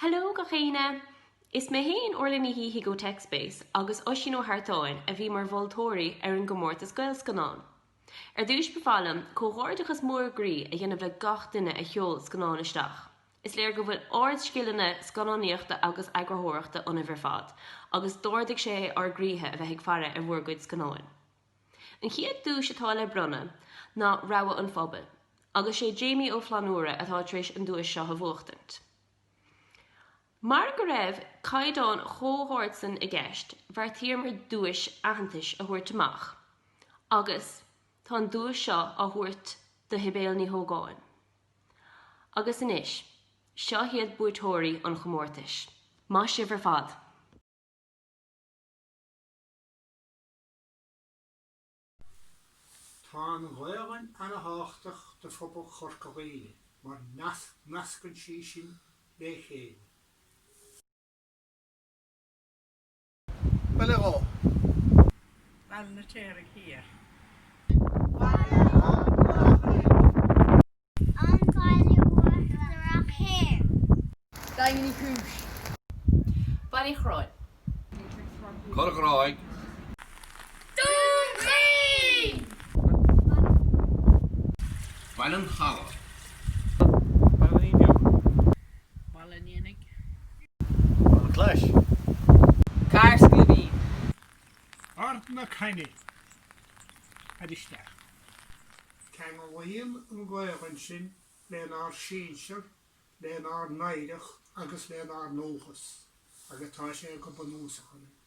Hello gach éinne! Is mé féin Orla Ní Shíthigh ó TechSpace agus Oisín Ó hEartáin a bhí mar mholtóirí ar an gcomórtas Gaelscannán. Ar dtús ba mhaith liom comhghairdeachas mór groí a dhéanamh le gach duine a sheol scannán isteach. Is léir go bhfuil ard-scileanna scannánaíochta agus eagraitheoireachta ionaibh ar fad agus d'ardaigh sé ár gcroíthe a bheith ag faire ar bhur gcuid scannáin. An chéad duais atá le bronnadh ná Rogha an Phobail agus sé Jamie Ó Flannúra atá tar éis an duais seo a bhuachtaint. Mar go raibh caighdeán chomh hard san i gceist, bheartaíomar duais aitheantais a thabhairt amach agus tá an duais seo á thabhairt do Shibéal Ní Hógáin. Agus anois, seo hiad buaiteoirí an chomórtais. Maith sibh ar fad! Tá an Ghaelainn ana-thábhachtach do phobal Chorca Dhuibhne mar nascann sí sinn le chéile. Baile Dhó. Baile an Fheirtéaraigh Thiar. Baile an Bhlácaigh. An Baile Uachtarach Thoir. Daingean Uí Chúis. Baile Uí Chorráin. Corr Ghráig. Dún Chaoin. Baile an Chalaidh. Baile an Fhíbh Beag. Baile an Éanaigh. Baile Chlais. Cathair Sciobín. Ard na Caithne. Fhad isteach. Ceanglaíonn an Ghaelainn sinn lenár sinsear, lenár n-oidhreacht agus lenár ndúchas, agus tá sé go bunúsach ionainn.